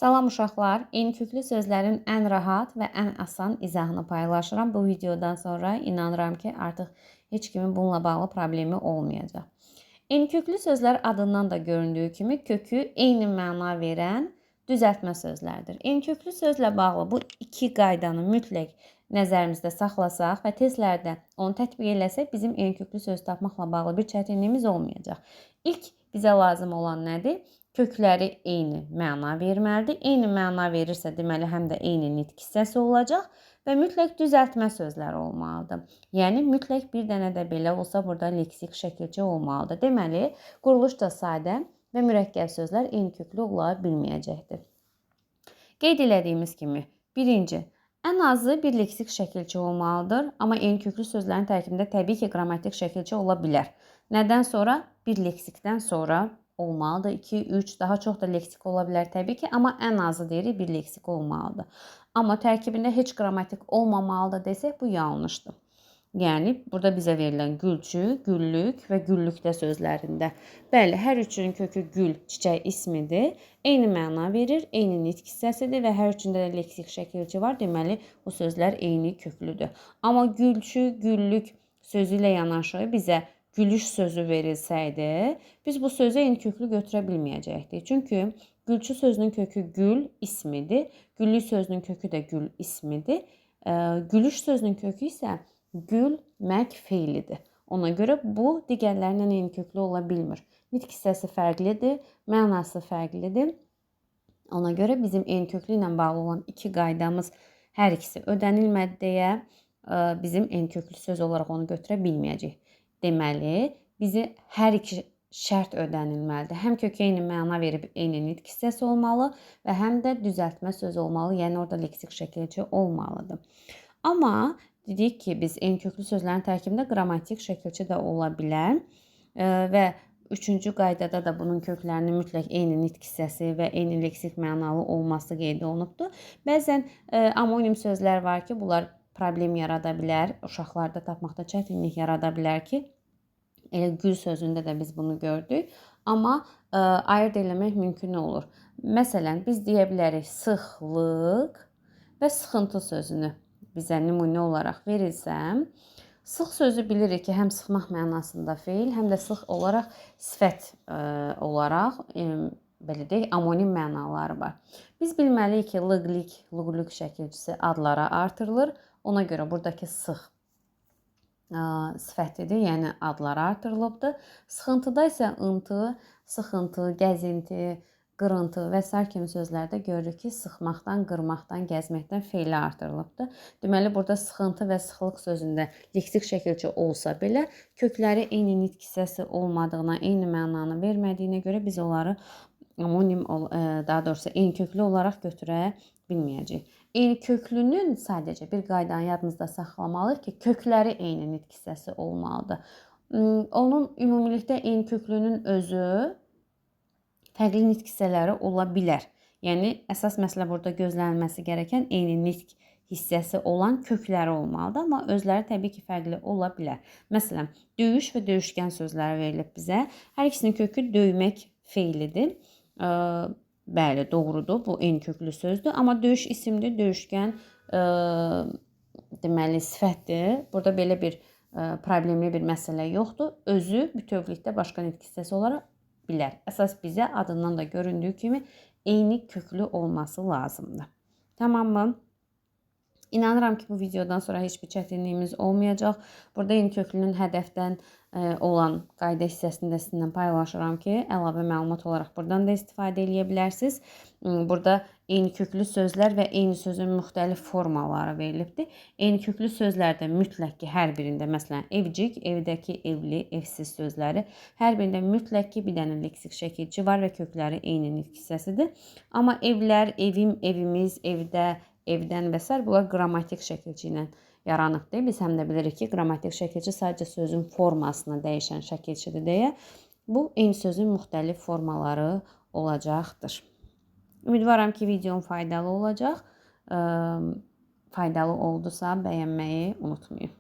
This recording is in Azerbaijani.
Salam uşaqlar, eyni köklü sözlərin ən rahat və ən asan izahını paylaşıram. Bu videodan sonra inanıram ki, artıq heç kimin bununla bağlı problemi olmayacaq. Eyni köklü sözlər adından da göründüyü kimi kökü eyni məna verən düzəltmə sözlərdir. Eyni köklü sözlə bağlı bu iki qaydanı mütləq nəzərimizdə saxlasaq və testlərdə onu tətbiq eləsək, bizim eyni köklü söz tapmaqla bağlı bir çətinliyimiz olmayacaq. İlk bizə lazım olan nədir? Kökləri eyni məna verməlidir. Eyni məna verirsə, deməli həm də eyni nitq hissəsi olacaq və mütləq düzəltmə sözləri olmalıdır. Yəni mütləq bir dənə də belə olsa burada leksik şəkilçə olmalıdır. Deməli, quruluş da sadə və mürəkkəb sözlər eyni köklü ola bilməyəcəkdir. Qeyd elədiyimiz kimi, birinci, ən azı bir leksik şəkilçə olmalıdır, amma eyni köklü sözlərin tərkibində təbii ki, qrammatik şəkilçə ola bilər. Nədən sonra? Bir leksikdən sonra olmalıdır. 2, 3, daha çox da leksik ola bilər təbii ki, amma ən azı deyirik bir leksik olmalıdır. Amma tərkibində heç qrammatik olmamalıdır desək bu yanlışdır. Yəni burada bizə verilən gülçü, güllük və güllükdə sözlərində. Bəli, hər üçünün kökü gül, çiçək ismidir. Eyni məna verir, eyni nitq hissəsidir və hər üçündə də leksik şəkilçi var. Deməli, bu sözlər eyni köklüdür. Amma gülçü, güllük sözü ilə yanaşı bizə gülüş sözü verilsəydi, biz bu sözü eyni köklü götürə bilməyəcəkdik. Çünki gülçü sözünün kökü gül ismidir. Güllük sözünün kökü də gül ismidir. Gülüş sözünün kökü isə gülmək feilidir. Ona görə bu digərlərindən eyni köklü ola bilmir. Nitq hissəsi fərqlidir, mənası fərqlidir. Ona görə bizim eyni köklü ilə bağlı olan iki qaydamız hər ikisi ödənilmədi deyə bizim eyni köklü söz olaraq onu götürə bilməyəcəyik. Deməli, bizi hər iki şərt ödənilməlidir. Həm kökü eyni məna verib eyni nitq hissəsi olmalı və həm də düzəltmə söz olmalı, yəni orada leksik şəkilçi olmalıdır. Amma dedik ki, biz eyni köklü sözlərin tərkibində qrammatik şəkilçi də ola bilər və üçüncü qaydada da bunun köklərinin mütləq eyni nitq hissəsi və eyni leksik mənalı olması qeyd olunubdur. Bəzən amonim sözlər var ki, bunlar problem yarada bilər, uşaqlarda tapmaqda çətinlik yarada bilər ki, elə gül sözündə də biz bunu gördük. Amma ayırd eləmək mümkün olur. Məsələn, biz deyə bilərik sıxlıq və sıxıntı sözünü bizə nümunə olaraq verilsə, sıx sözü bilirik ki, həm sıxmaq mənasında feil, həm də sıx olaraq sifət olaraq belə deyək, amonim mənaları var. Biz bilməliyik ki, lıqlik, luqluq şəkilçisi adlara artırılır. Ona görə buradakı sıx sifətidir, yəni adlara artırılıbdır. Sıxıntıda isə ıntı, sıxıntı, gəzinti, qırıntı və sair kimi sözlərdə görürük ki, sıxmaqdan, qırmaqdan, gəzməkdən feili artırılıbdır. Deməli, burada sıxıntı və sıxlıq sözündə leksik şəkilçə olsa belə, kökləri eyni nitq hissəsi olmadığına, eyni mənanı vermədiyinə görə biz onları amonim, daha doğrusu eyni köklü olaraq götürə bilməyəcəyik. Eyni köklünün sadəcə bir qaydanı yadımızda saxlamalıyıq ki, kökləri eyni nitq hissəsi olmalıdır. Onun ümumilikdə eyni köklünün özü fərqli nitq hissələri ola bilər. Yəni əsas məsələ burada gözlənilməsi gərəkən eyni nitq hissəsi olan kökləri olmalıdır, amma özləri təbii ki, fərqli ola bilər. Məsələn, döyüş və döyüşkən sözləri verilib bizə. Hər ikisinin kökü döymək feilidir. Bəli, doğrudur. Bu eyni köklü sözdür. Amma döyüş isimdir, döyüşkən deməli sifətdir. Burada belə bir problemli bir məsələ yoxdur. Özü bütövlükdə başqa nitq hissəsi olaraq bilər. Əsas bizə adından da göründüyü kimi eyni köklü olması lazımdır. Tamammı? İnanıram ki, bu videodan sonra heç bir çətinliyimiz olmayacaq. Burada eyni köklünün hədəfdən olan qayda hissəsini də sizinlə paylaşıram ki, əlavə məlumat olaraq buradan da istifadə eləyə bilərsiniz. Burada eyni köklü sözlər və eyni sözün müxtəlif formaları verilibdir. Eyni köklü sözlərdə mütləq ki, hər birində, məsələn, evcik, evdəki, evli, evsiz sözləri, hər birində mütləq ki, bir dənə leksik şəkilçi var və kökləri eyni nitq hissəsidir. Amma evlər, evim, evimiz, evdə, evdən və sair bunlar qrammatik şəkilçi ilə yaranıbdır. Biz həm də bilirik ki, qrammatik şəkilçi sadəcə sözün formasını dəyişən şəkilçidir deyə bu eyni sözün müxtəlif formaları olacaqdır. Ümidvaram ki, videom faydalı olacaq. Faydalı oldusa bəyənməyi unutmayın.